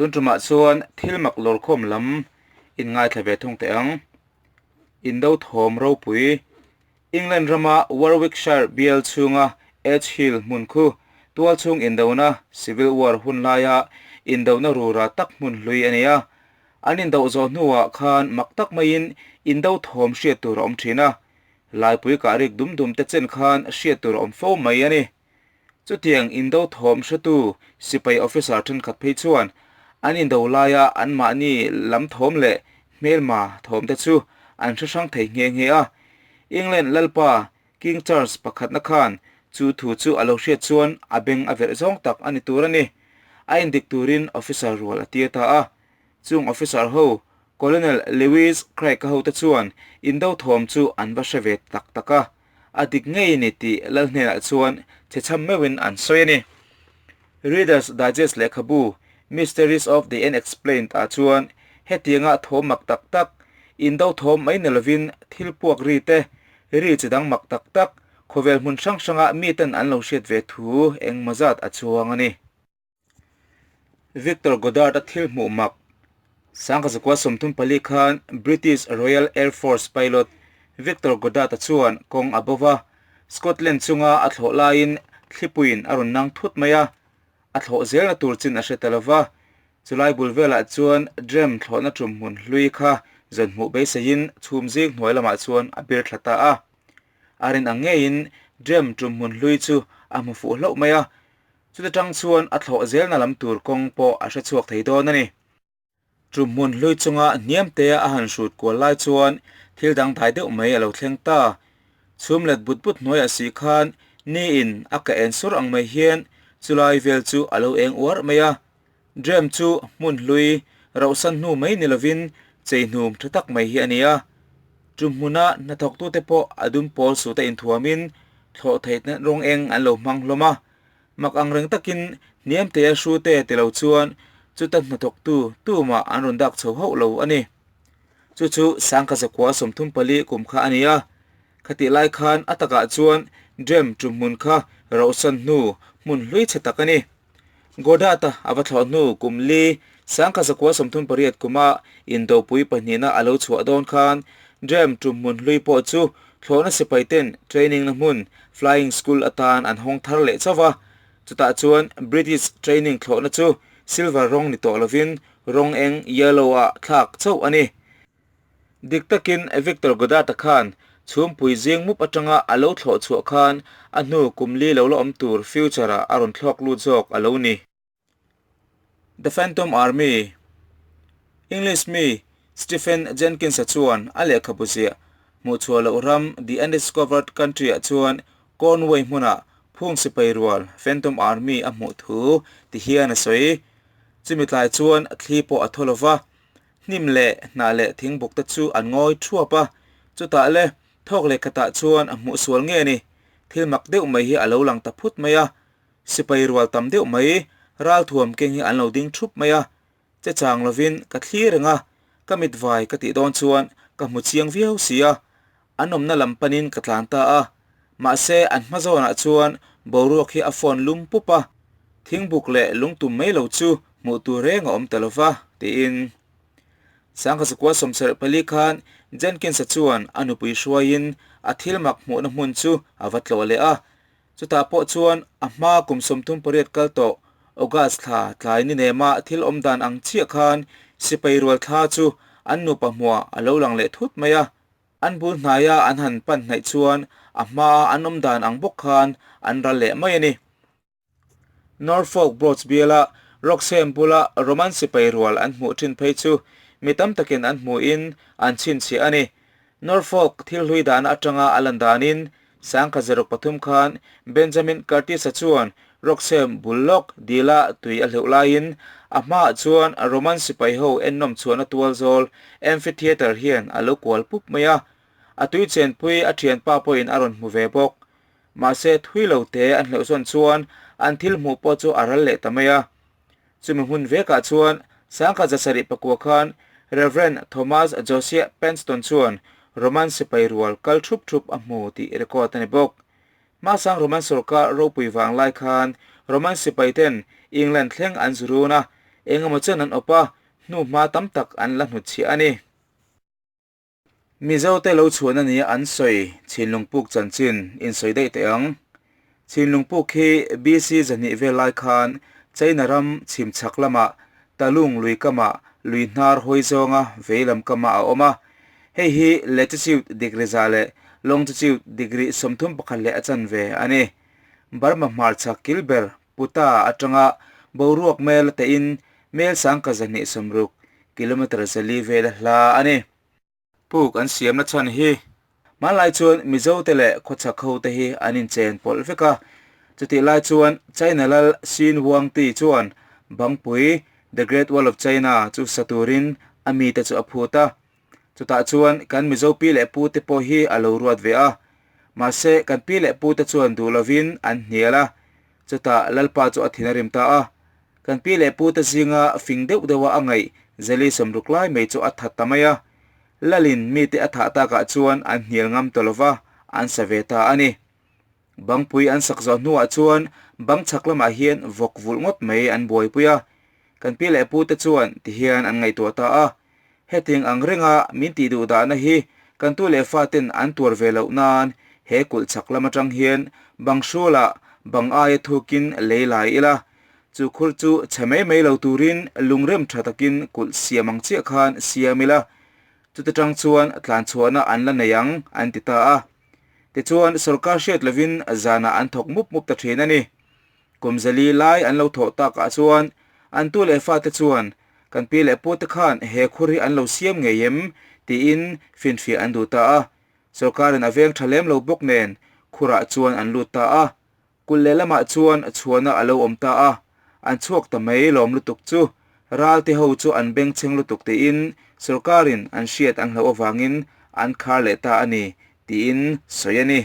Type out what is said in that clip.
Tun tumah chuan thil mak lawrkhawm lam in ngaithla ve thung teh ang. Indo thawm ropui, England rama Warwickshire bial chhunga Edge Hill hmun khu tualchhung indona, Civil War, hun laia indona rura tak hmun hlui a ni a. An indoh zawh hnuah khan mak tak maiin indo thawm hriat tur a awm thin a. Laipui kah rik dum dum te chen khan hriat tur a awm fo mai a ni. Chutiang indo thawm hretu sipai officer thenkhat phei chuan an indo laia anmahni lam thawm leh hmelma thawm te chu an hre hrang thei nghe nghe a. England lalpa King Charles pakhatna khan chu thu chu a lo hriat chuan a beng a verh zawng tak a ni tur a ni. A indik turin officer rual a tir ta a. Chung officer ho Colonel Lewis Craig-a hote chuan indo thawm chu an va hre ve tak tak a. A dik ngei a ni tih lal hnenah chuan chhechham meuhin an sawi a ni. Reader's Digest lehkhabu Mysteries of the Unexplained ah chuan hetianga thawm mak tak tak, indo thawm mai ni lovin thil puak ri te, ri chi dang mak tak tak, khawvel hmun hrang hranga miten an lo hriat ve thu engmaw zat a chuang a ni. Victor Goddard-a thil hmuh mak Sangkazakua 34 khan British Royal Air Force pilot Victor Goddard-a chuan kawng a bo va, Scotland chunga a thlawh laiin thlipuiin a rawn nang thut mai a, a thlawh zelna tur chin a hre ta lo va. Chulai bul velah chuan Drem thlawhna tum hmun hlui kha zawn hmuh beiseiin chhum zing hnuai lamah chuan a bir thla ta a. A rin ang ngeiin Drem tum hmun hlui chu a hmu fuh hlauh mai a, Chuta tang chuan a thlawh zelna lam tur kawng pawh a hre chhuak thei dawn a ni. Tum hmun hlui chunga hniam tea a han hrut kual lai chuan thil dang dai deuh mai a lo thleng ta. Chhum let but but hnuaiah si khan niin a ka en sur ang mai hian chulai vel chu a lo eng uar mai a. Dram chu hmun hlui rauhsan hnu mai ni lovin chei hnum tha tak mai hi a ni a. Tum hmuna hnathawktute pawh a dum pawl suta inthuamin thlawh theihna rawng eng an lo hmang hlawm a. Mak ang reng takin hniam te a hru te ti lo chuan chuta hnathawktu tumah an rawn dak chho hauh lo a ni. Chu chu Sangkha zakua 34 kum kha a ni a. Khatih lai khan a takah chuan Dram tum hmun kha rauhsan hnu hmun hlui chhe tak a ni. Goddard-a a va thlawh hnu kum li Sangkha zakua 38 kuma indopui pahnihna a lo chhuah dawn khan Dram tum hmun hlui pawh chu Thlawhna sipai ten training na hmun Flying School atan an hawng thar leh chauh va, chutah chuan British training thlawhna chu silver rawng ni tawh lovin rawng eng, yellow, ah thlak chauh a ni. Dik takin Victor Goddard-a khan chhumpui zing mup atanga a lo thlawh chhuah khan a hnu kum li lo la awm tur future-ah a rawn thlawk lut zawk a lo ni. The Phantom Army, English mi Stephen Jenkins-a chuan a lehkhabu ziah hmuhchhuah loh ram The Undiscovered Country-ah chuan Conway hmuna phung sipai rual Phantom Army a hmuh thu ti hian a sawi. Chumi tlai chuan thli pawh a thaw lo va, hnim leh hnah leh thingbuk te chu an ngawi thuap a, chutah le thawk leh khatah chuan a hmuh sual nge ni, thil mak deuh mai hi a lo lang ta phut mai a. Sipai rual tam deuh mai, ralthuam keng hi an lo ding thup mai a, che chang lovin ka thlir reng a, ka mit vai ka tih dawn chuan ka hmu chiang viau si a, an awmna lam panin ka tlan ta a, mahse an hma zawnah chuan boruak hi a fawn lum pup a, thingbuk leh lungtum mai lo chu hmuh tur reng a awm ta lova, tiin. Sangha zakua 74 khan Jenkins-a chuan a nupui hruaiin a thil mak hmuhna hmun chu a va tlawh leh a, Chutah pawh chuan a hma kum 38 kal tawh August thla tlai ni nema thil awm dan ang chiah khan sipai rual thla chu an nupa hmuah a lo lang leh thut mai a. An bul hnaia an han pan hnaih chuan a hmaa an awm dan ang bawk khan an ral leh mai a ni. Norfolk Broads biala Roxham bula Roman sipai rual an hmuh thin phei chu mi tam takin an hmuhin an chhinchhiah a ni. Norfolk thil hlui dahna atanga a lan danin Sangkha zaruk pathum khan Benjamin Curtis-a chuan Roxham bul lawk dila tui a hleuh laiin a hmaah chuan Roman sipai ho ennawm chhuahna tual zawl amphitheatre hian a lo kual pup mai a. A tui chenpui a thianpa pawhin a rawn hmu ve bawk. Mahse thui lo te an hleuh zawn chuan an thil hmuh pawh chu a ral leh ta mai a. Chumi hmun vekah chuan Sangkha 709 khan Rev. Thomas Josiah Penston chuan Roman sipai rual kal thup thup a hmu tih record a ni bawk. Hmasang Roman sorkar ropui vang lai khan Roman sipai ten England thleng an zu run a, Engemaw chuan an awp a, hnuhma tam tak an la hnutchhiah a ni. Mizote lo chhuahna nia an sawi Chhinlung puk chanchin insawi daih teh ang. Chhinlung puk hi BC zahnih vel lai khan China ram chhim chhak lamah Talung lui kamah lui hnar hawi zawnga vei lam kamah a awm a. Hei hi latitude degree za leh longitude degree 31 leh a chanve a ni. Burma hmarchhak kil ber Puta atanga boruak mel a tein mel sangka 260, kilometre 400 vel a hla a ni. Puk an siamna chhan hi hmanlai chuan Mizote leh khawchhak hote hi an inchen pawlh vek a. Chutih lai chuan China lal Xin Huangti chuan Bangpui, The Great Wall of China, chu sa turin a mite chu a phut a. Chutah chuan kan Mizo pi leh pute pawh hi a lo ruat ve a. Mahse kan pi leh pute chuan duh lovin an hnial a. Chutah Lalpa chu a thin a rim ta a. Kan pi leh pute zinga fing deuh deuha a ngaih Zeli sawmruk lai mai chu a that ta mai a. Lalin mite a thah takah chuan an hnial ngam ta lova, an sa ve ta a ni. Bangpui an sak zawh hnuah chuan bang chhak lamah hian vawk vulh ngawt mai an buaipui a. Kan pi leh pute chuan tihian an ngaihtuah ta a. Hetiang ang renga min tih duh dahna hi kan tu leh faten an tuar ve loh nan he kulh chhak lam atang hian bang hrualah bang aia thukin lei lai ila. Chu khur chu chhe mai mai lo turin lungrem tha takin kulh siam ang chiah khan siam ila. Chuta tang chuan tlanchhuahna an la nei ang an ti ta a. Tichuan sorkar hriat lovin zanah an thawk mup mup ta thin a ni. Kum zali lai an lo thawh takah chuan an tu leh fate chuan kan pi leh pute khan he khur hi an lo siam ngei em tiin finfiah an duh ta a. Sorkarin a veng tha lem lo bawk nen khurah chuan an lut ta a. Kulh leh lamah chuan chhuahna a lo awm ta a, an chhuak ta mai lawm lutuk chu ralte ho chu an bengchheng lutuk tiin sorkarin an hriat an hlauh avangin an khar leh ta a ni tiin sawi a ni.